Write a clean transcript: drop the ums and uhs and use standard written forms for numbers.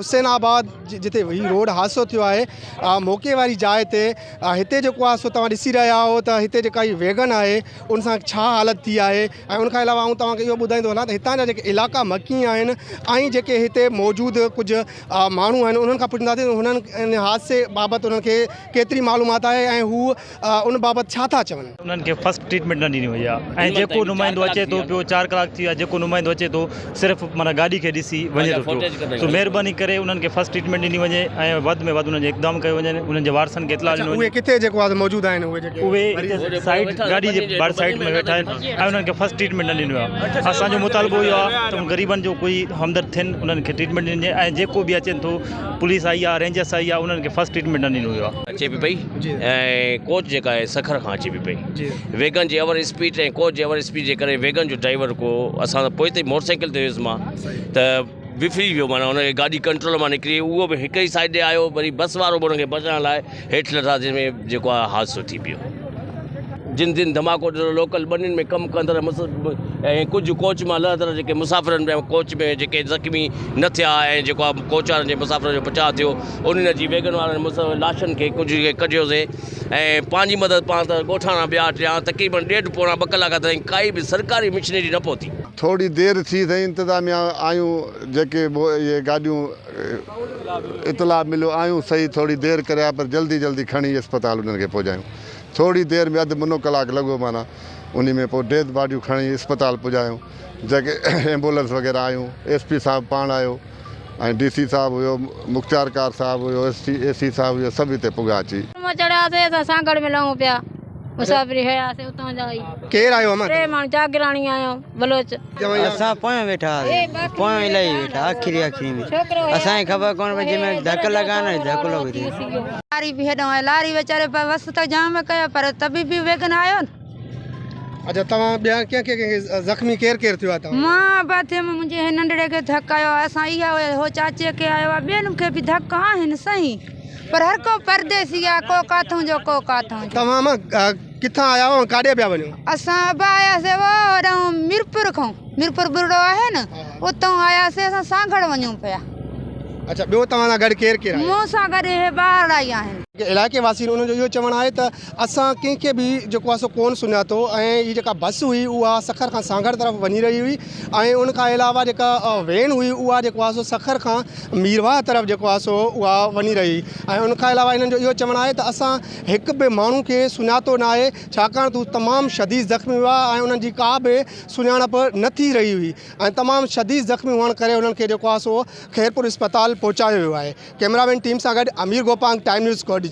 حسين آباد جتي هي روڊ حادثو ٿيو آهي موقعي واري جاء تي هتي جيڪو آهي سو توهان ڏسي رهيا آهيو ته هتي جيڪا هي ويگن آهي ان سان ڇا حالت ٿي آهي ۽ ان کان علاوه آئون توهان کي اهو ٻڌائيندو هلان ته هتان جا جيڪي علائقا مڪين آهن ۽ جيڪي هتي موجود ڪجهه ماڻهو آهن انهن کان پڇنداسين هنن ان حادثي بابت انهن کي ڪيتري معلومات آهي ۽ هو ان بابت ڇا ٿا چون. انهن کي فرسٽ ٽريٽمينٽ نه ڏني وئي آهي ۽ جيڪو نمائندو اچي ٿو پيو چار ڪلاڪ ٿي ويا جيڪو نمائندو اچي ٿو صرف معنيٰ گاڏي کي ڏسي وڃي ٿو پيو سو مهرباني ڪري انهن کي فرسٽ ٽريٽمينٽ ڏني وڃي ۽ وڌ ۾ وڌ انهن جو اقدام ڪيو وڃي انهن جي وارثن کي اطلاع ڏنو وڃي اهي ڪٿي جيڪو آهي موجود آهن اهي جيڪي اهي سائيڊ گاڏي جي ڀر سائيڊ ۾ ويٺا آهن ۽ انهن کي فرسٽ ٽريٽمينٽ نه ڏنو ويو آهي اسان جو مطالبو اهو آهي ته غريبن جو ڪوئي همدرد ٿين انهن کي ٽريٽمينٽ ڏني وڃي ۽ جيڪو به اچين ٿو پوليس آئي آهي رينجرس آئي آهي انهن کي فرسٽ ٽريٽمينٽ نه ڏنو ويو آهي. اچي به پئي ۽ ڪوچ جيڪا آهي سکر کان اچي به پئي ويگن جي اوور اسپيڊ ۽ ڪوچ جي اوور اسپيڊ جي ڪري ويگن جو ڊرائيور ڪو اسان ته پوئتي موٽر سائيڪل تي هيس مان ته وڦري ويو معنيٰ هن کي گاڏي ڪنٽرول مان نڪري اهو به هڪ ئي سائيڊ ڏي آيو وري بس وارو به هن کي بچائڻ لاء هيٺ لٿا جنهن ۾ جيڪو آهي حادثو ٿي پيو جن جن ڌماڪو ڏنو لوڪل ٻنين ۾ ڪم ڪندڙ ۽ ڪجهه ڪوچ مان لهندڙ جيڪي مسافرن ۾ ڪوچ ۾ جيڪي زخمي نه ٿيا ۽ جيڪو آهي ڪوچ وارن جي مسافرن جو بچاء ٿيو انهن اچي ويگن وارن مسافر لاشن کي ڪجهه کي ڪڍيوسي ۽ پنهنجي مدد پاڻ ته ڳوٺاڻا ٻيا ٽيان تقريبن ڏيڍ پوڻا ٻه ڪلاڪ تائين ڪائي به سرڪاري مشنري نه پهتي. ٿوري دير ٿي سائين انتظاميا آيون جيڪي به اهي گاڏيون اطلاع مليو آيون سهي ٿوري دير ڪريا پر جلدي جلدي کڻي اسپتال انهن کي پهچايون ٿوري دير ۾ اڌ منو ڪلاڪ لڳو معنيٰ انهي ۾ پوء ڊيد باڊيون کڻي اسپتال پڄايون جيڪي ايمبولنس وغيره آيون ايس پي صاحب پاڻ آيو ۽ ڊي سي صاحب هيو مختيار ڪار صاحب هيو ايس سي اي سي صاحب هيو سڀ هتي پڳا اچي. مان چڙهياسي اسان سانگهڙ ۾ لهون پيا مسافري هياسي اتان جا ئي. ڪير آيو امان؟ ٽي ماڻهو جاگيراڻي آيو بلوچ. اسان پويان ويٺا هئاسين پويان ئي لهي ويٺا آخري آخري ۾ اسان کي خبر ڪونه پئي جنهن مهل ڌڪ لڳا نه ڌڪ لڳو ٿي. لاري به هيڏانهن آئي لاري ويچاري وس ته جام ڪيو پر طبيب به ويگن آيو نه. اچا توهان ٻيا ڪنهن ڪنهن کي زخمي ڪير ڪير ٿيو آهي توهان مان به ٿيم منهنجي هن ننڍڙي کي ڌڪ آيو آهي اسان اها هئي هو چاچي کي آيو آهي ٻين کي به ڌڪ آهن سهي پر هر ڪو پرديسي آهي ڪو ڪاٿون جو ڪو ڪاٿون جو. توهان مان ڪٿان آيا آهيو ۽ ڪاڏي پيا وڃو؟ اسان ابا آياسي هوڏانهن ميرپور کان ميرپور ٻرڙو آهي نه اتان آياسي اسان سانگهڙ وڃون پيا. اچا ٻيو توهان سان گڏ ڪير ڪير آهي؟ مون سان گڏ اهي ٻارڙا ئي آهن. علائقي واسين انهن جو اهو چوڻ آهي ته اسان ڪنهن کي به جيڪو آهي سو ڪونه سڃاتو ۽ هي جيڪا بس هئي اها سکر کان سانگهڙ طرف وڃي رهي هئي ۽ ان کان علاوه جيڪا وين هئي اها جيڪو آهي سو سکر کان ميرواهه طرف جيڪو آهي سو اها وڃي رهي هئي ۽ ان کان علاوه انهن جو اهو چوڻ آهي ته اسان هڪ به ماڻهو کي سڃاتو نه آهي ڇاڪاڻ ته هو تمام شديد زخمي هئا ۽ انهن جي ڪا به سڃاڻپ نه ٿي رهي هئي ۽ تمام شديد زخمي هئڻ ڪري انهن کي جيڪو آهي سو خيرپور اسپتال پهچايو ويو آهي ڪئميرا مين ٽيم سان گڏ امير گوپانگ ٽائيم نيوز ڪوٽ ڏجي.